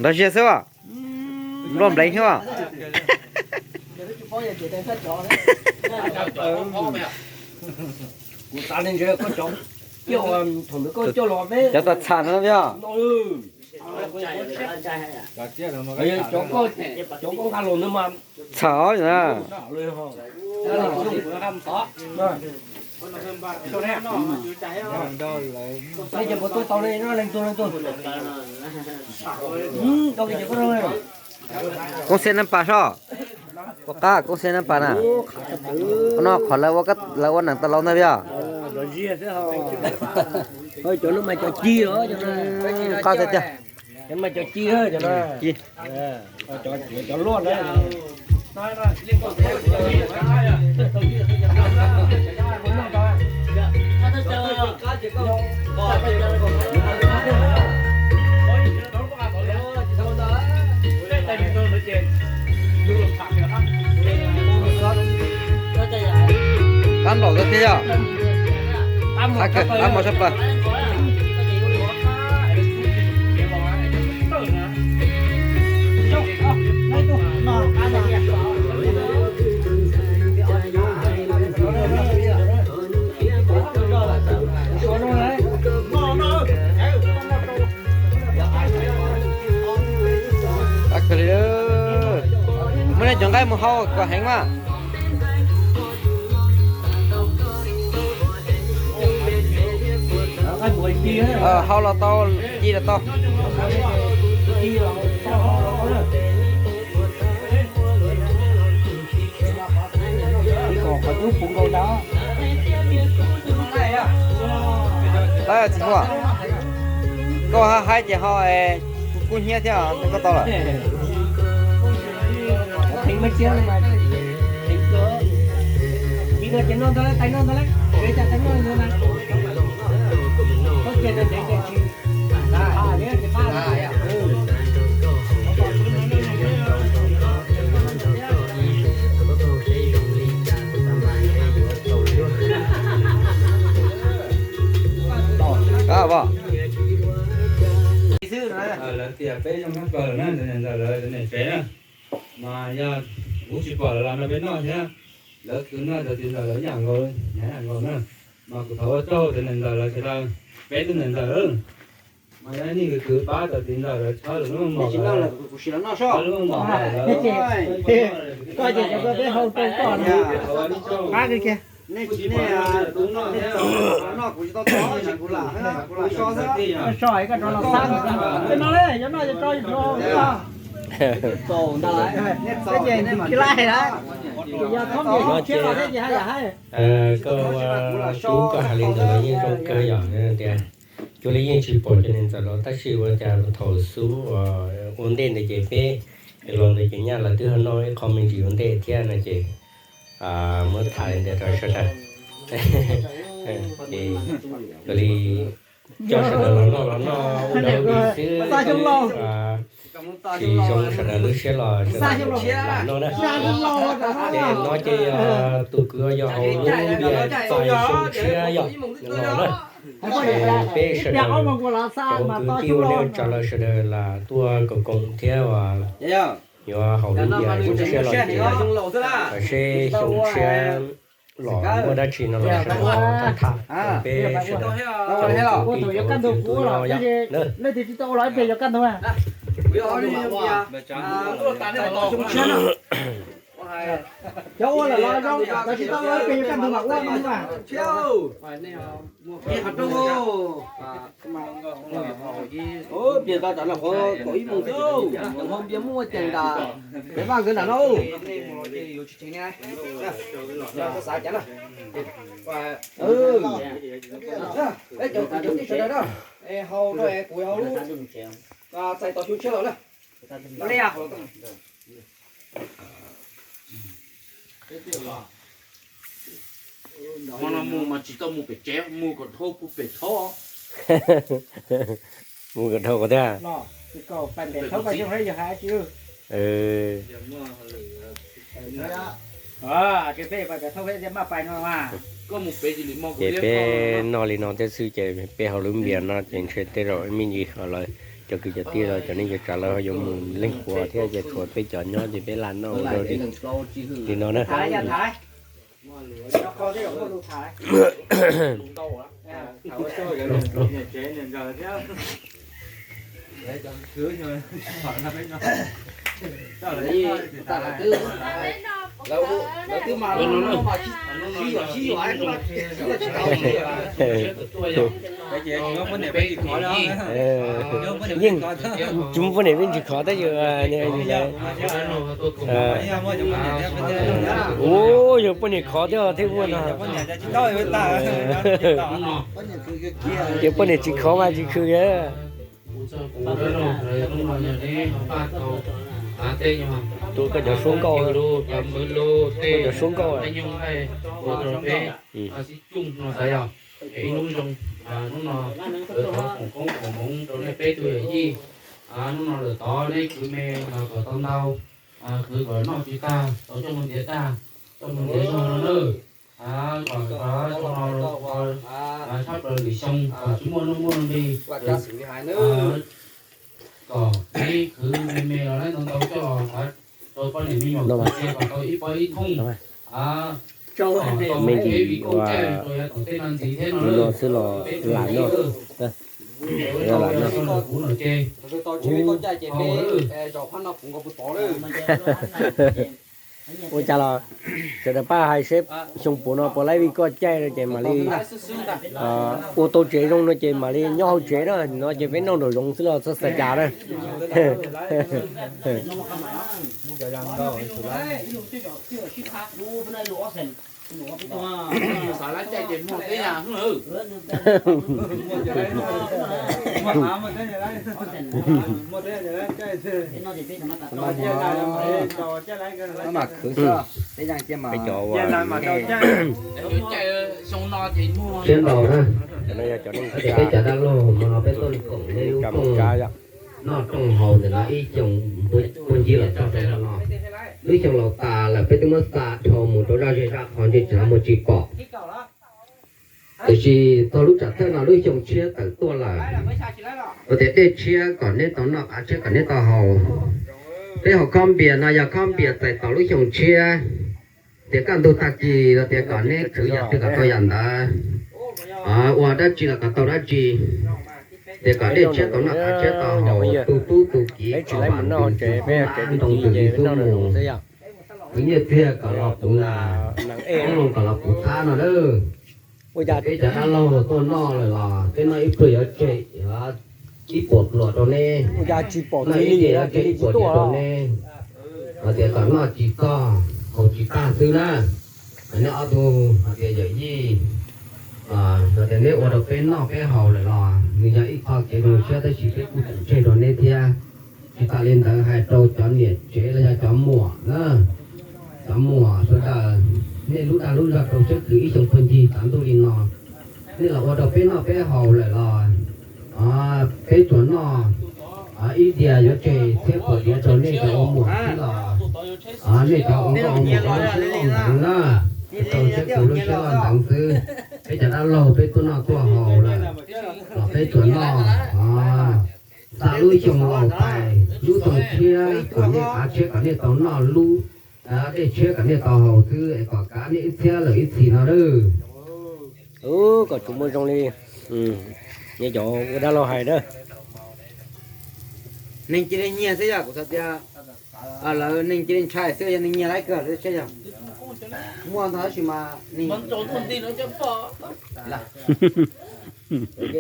Nrov ziag xwb as. Nplooj nplev xwb as. Cov txham no yog txham os. Koob Xeb Nab Pas sob. Ua qab Koob Xeb Nab Pas na. Qhov no qhov lawv ua neeg tau laus ntag yog. Qab tiag tiag. Qab nplaum tiag yog. Qab kawg, qab mos tshaj plaws. Muab nej cov nqaij mus hau kom heev mas. Hau los tau, ci los tau. Txiv Huam, koj haib ces ho kub hnyiab thiab, koj tau lawm. Lawv tias peb zoo kawg na, ntawm lawv niam tsev na, mas yog kuv tsis pom lawv los no peb noj thiab. Lawv kwv noj cov txiv ntxawm lawv yam nkaus, yam nkaus na. Mas kuv thov ua tsaug cov niam ntxawm lawv sawv daws, peb tug niam ntxawm, mas yog nej kwv pab cov txiv ntxawm lawv tshawb lawv lub mom, lub mom, koj ces cov koj peb hau rau koj no. Nej tsis, nej, nej txaus noj kuv tsis tau txaus, kuv lam, kuv lam so xwb. So koj rov los xab no, yuav noj yuav tso yuav rau. Txaus ntag, nej txaus ces nej mam ki laij na. Yog thob niam zoo tshiab los thiab ces haj yam hais. Koj ua kub koj hais li ntawd los yeej zoo kawg yom, tias cuag li yeej tsis pom cov niam ntxawm los tab sis ua cas thaum xub ua ntej ntawd ces peb los ntawd ces nyaj lawv twb ho noj ib qho me ntsis ua ntej thiab no ces muab tham li ntawd rau sawv daws. Ces cia li coj sawv daws los noj los noj ua dawb li xwb, tsis zoo sawv daws lub siab los sawv daws lam noj na. Ces no ces tus kwv yog hauv lub npias txais xyoo tshiab yom no na. Ces peb sawv daws cov kwv tij ua nej ua tsov lawv sawv daws lam tuaj koom koom thiab uas yuav hauv lub npias xyoo tshiab los ces seb xyoo tshiab los muaj dab tsi no los sawv daws tham tham peb sawv daws cov kwv tij cov kwv tij no yom. Cov ua lawm los zoo, cov tsis tau ua ib pliag yuav kaj ntug mam ua no mas. Npias tau tsam no qhuav kaum ib moos xwb, nws ho npias muaj ceem tas, peb vaj nkawd nram no. Xav cas na. Peb cov kwv cov tij sawv daws na, hau rau kuv hauv lub txais tau xyoo tshiab los na. Mas no mus mas tsis tau mus pem tsev, mus kom dhau puag pem thaub. Mus kom dhau qhov twg? Ces peb noj li no thiab xwb ces peb hauv lub npias no ces ntshe tej zaum me ntsis qhov lawv cov kwv cov tij los cov neej cov tsav lawv ho yuav mus leej qhuav thiab ces tshuav peb cov nyob ces peb lam noj ua dua li no na. Yeej tsis muaj poj niam peb tsis khov tab sis ua yog poj niam khov thiab thiaj muaj no. Ces poj niam tsis khov mas tsis khwv. Tuav koj cov suab nkauj, koj cov suab nkauj. Ib hnub zoo, hnub no lawv thov foom koob foom hmoov rau nej peb tug yawm yij. Hnub no lawm tod nej khwv me los kom tau ntau, khwv kom noj tsis tag, tau coj mus ntiav tag, coj mus ntiav zoo no na. Kom zoo no tshaj plaws lwm xyoo kom tsis muaj nuj muaj nqis. Kom peb khwv me me los nej ntau ntau coj los rau poj niam me nyuam kom tau ib pob ib thooj. Kom tau me ntsis vim koj caij rau yav tom tej no ntxiv thiab no. Lam noj, lam noj. Ua cas los sawv daws pab hais seb xyoo puav no puas laib vij koj caij no ces mam li ua tau tsev zoo no ces mam li nyob hauv tsev na, no ces peb noj nraum zoov xwb los txhob xav cas na. Xav lab caij ces muag teb yas. Mas khwv xwb, peb yeej cia mas. Siab ntau na, peb cov dab laug hmo no peb tuaj koom nej lub rooj noj rooj haus ntawm no ib xyoos puag ncig los txog rau hmo no. Lub xyoo laus tas lawm peb twb muab xa dhau mus rau zaj zej zaj qho ntsej tsis muaj tsis pom. Tiam sis txog lub tsam thawj no lub xyoo tshiab tawm tuaj lawm, ua tias dej tshiab kom neb tau noj, qav tshiab kom neb tau haus. Peb haus khob npias no yog khob npias txais tos lub xyoo tshiab, tias kaj ntug tag kis los tias kom neb khwv yam twg kom tau yam ntawd, ua dab tsi los kom tau dab tsi. Tias kom dej tshiab tau noj, qav tshiab tau haus, tu tub tu kiv kom vam ntws tus xub mab, ntoo ntws li xub mus. Khwv nyiaj txiag kom los puv nas, qoob loo kom los puv thab no lawm. Peb cov dab laug tuaj noj lawm los peb noj ib pluag yuav tseg ib puas pluas rau neb, noj ib tiag yuav tseg ib puas diav rau neb. Hais tias kom noj tsis txog, haus tsis tag xwb na. Neb ob tug hais tias yawm yij, hais tias neb ua rau peb noj peb haus lawm los nws yog ib qho kev zoo siab tab sis peb kuj tseem tseg rau neb thiab. Tsis tas li ntawd hais rau cov niam tsev los yog cov muam na, cov muam sawv daws, nej lub dag lub zog rau siab khwv ib xyoos puag ncig tav ntuj li no, nej los ua rau peb noj peb haus lawm los peb tsuas noj ib diav yuav tseg txhiab puas diav rau nej cov ua muam xwb los nej cov ua nkauj ua muam lub siab loj nteev na, rau siab khwv lub siab loj nteev xwb. Peb cov dab laug peb tuaj noj tuaj haus lawm los peb tsuas noj xa lub xyoo laus tais lub xyoo tshiab kom nej qav tshiab kom nej tau noj lub, dej tshiab kom nej tau haus xwb es kom kav nej ib txhiab lawm ib txhis no lawm. Kom tsuas muaj zoo li nej cov ua dab laug hais na. Neeg cia li nyiag xwb yog kuv xav tias lawv neeg cia li ntshai xwb yog neeg nyiag laib kawg lawm thiab yog. Muaj ntau tab sis mas neeg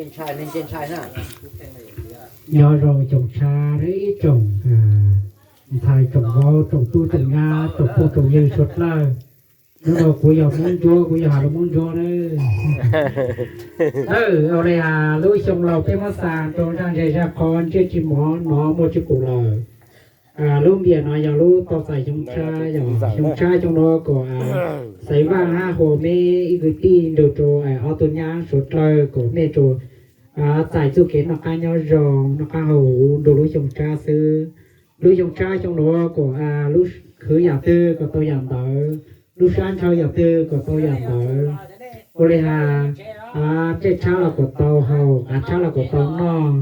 ntshai, neeg cia ntshai na. Nyob zoo tsoom tshab ib tsoom ntxhais tsoom vauv tsoom tub tsoom nyab tsoom phooj tsoom ywg suav dlawg. Hnub no kuv yog Hmoob Ntsuab, kuv yog has lus Hmoob Ntsuab na. Ua li has lub xyoo laus peb muab xa rau zaj zej zaj qho ntsej tsis mov no muaj tsis pum lawm. Lub npias no yog lub tau txais xyoo tshab, yog xyoo tshab xyoo no kom Xaiv Vaj Hab Huas meb ib kwv tij nrug rau ob tug nyab suav dlawg kom mej tsuas txais txuj kev noj qab nyob zoo noj qab haus huv nrug lub xyoo tshab xwb. Lub xyoo tshab xyoo nuav kom lub khwv yam twg kom tau yam ntawd, lub sab ntshaw yam twg kom tau yam ntawd. Ua li has, tsheb tshab los kom tau haus, qav tshab los kom tau noj.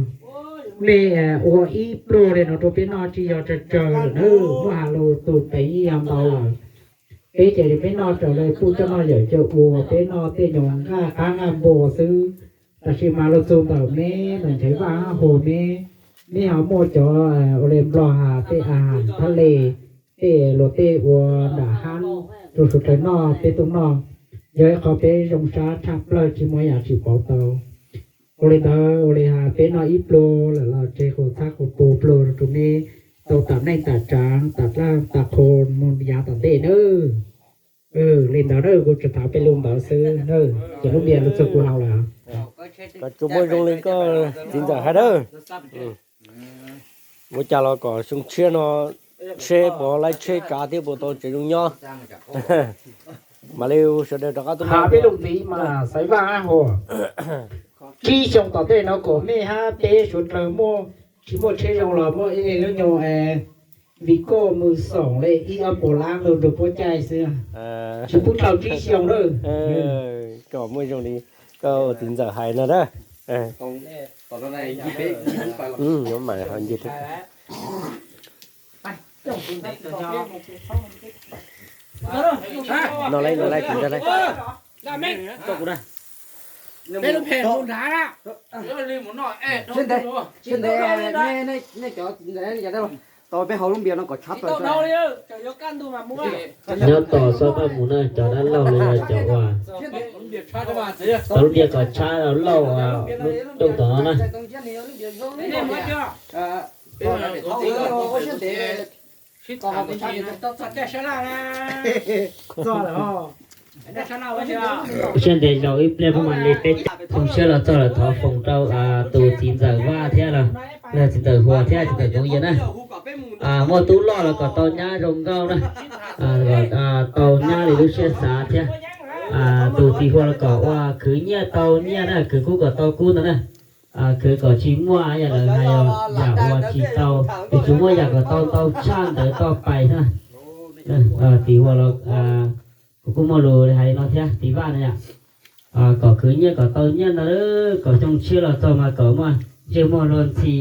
Mej ua ib pluag li no rau peb noj tsis yog tsawg tsawg lawm na, muab has lus tus peev ib yam ntau lawm. Peb ces peb noj raws li puj coj noj yawm coj ua, peb noj tej nyuag nqaj qab nqaj npua xwb. Tab sis mas lug txug ntawm meb ntawm Xaiv Vaj Hab Huas meb, meb ho muaj cov ua li Nplog has tej a has thab le, tej luag tej ua nram hab rau suav dlawg noj peb tuaj noj. Yog ib qho peb zoo sab tshaj plawg tsis muaj yam tsis pauv tau. Ua li ntawd ua li has peb noj ib pluag lawm los tseg qhov txhab qhov puag pluag rau meb tau tam neej tam tsaav tam dlaab tam qhua mus yav tom ntej nawb. Li ntawd na, kuv tsuas thov peb lug ntawd xwb na, ces lub npias lug txug kuv hauv lawm. Koj tsuas muaj zoo li koj txiv ntxawm hais dawb. Ua cas los kom xyoo tshiab no seb puas laib tsheb kav thiab puas tau tsev zoo nyob. Mam li sawv daws rov qab tuaj. Has peb lub ntxiv mas Xaiv Vaj Hab Huas, tsib xyoo tom ntej no kom mej hab peb suav dlawg muaj, tsis muaj tsheb zoo los muaj ib lub nyuag Vim koj mus xoom li ib ob puas lab lug rau puab caij xwb, tsis pub dhau tsib xyoo lawm. Koj muaj zoo li koj ua txiv ntxawm hais no na. Yuav mam ho ncig. No lawm, no lawm, txiv ntxawm lawm. Peb lub phem mus nrad. Sib ntev, sib ntev, nej cov txiv ntxawm, tau peb haus lub npias no kom tshab plaws. Nyob tos xob paj mus na, cov dab laug los yog cov uas tau lub npias kom tshab lauj, lub rooj tom no na. Txog lawm os. Siab ntev zaus ib pliag peb mam li peb xyoo tshiab los txog lawm thov foom rau tus txiv ntxawm Vaj thiab los txiv ntxawm Huas thiab txiv ntxawm Toov Yias na. Muaj tub loj los kom tau nyab zoo nkauj na, tau nyab li lub siab xav thiab. Tus txiv Huas los kom ua khwv nyiaj tau nyiaj na, khwv kub kom tau kub ntawd na. Khwv kom tsis muaj yam lawv hais, yam uas tsis tau, tsis muaj yam kom tau ntau tshaj ntawd tau pais na. Txiv Huas los kuv kuj muaj lus hais li no thiab txiv Vaj na yom. Kom khwv nyiaj kom tau nyiaj ntau, kom xyoo tshiab los txog mas kom muaj ntsej muag luag ntxhi,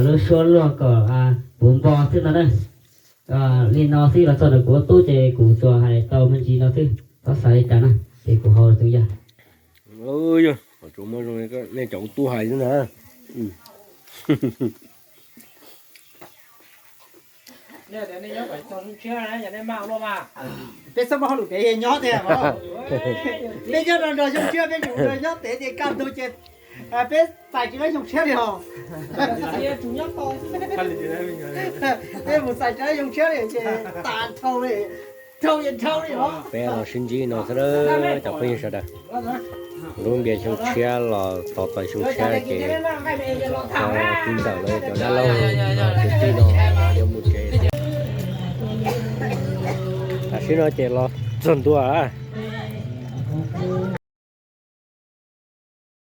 lub suab luag kom puv npo xwb ntag na. Li no xwb los txog ntawm kuv ua tub ces kuv tsuas hais tau me ntsis no xwb, txhob xav li cas na, ces kuv haus tus yog. Yog, tsuas muaj zoo nej cov ua tub hais xwb na. Peb txhob muaj hauj lwm pem nyob tiag. Peb nyob nrog nrog xyoo tshiab, peb mus nrog nyob pem ces kaj ntug ces peb txais tsis laib xyoo tshiab li os. Peb mus txais tsis laib xyoo tshiab li ces tas dhau li, dhau ces dhau li os. Peb los sib ntsib no xwb, cov phooj ywg sawv daws. Lub npias xyoo tshiab los tos txog xyoo tshiab ces cov txiv ntxawm los cov dab laug kwv tij no yuav mus tsev. Tam sim no ces los txog ntua.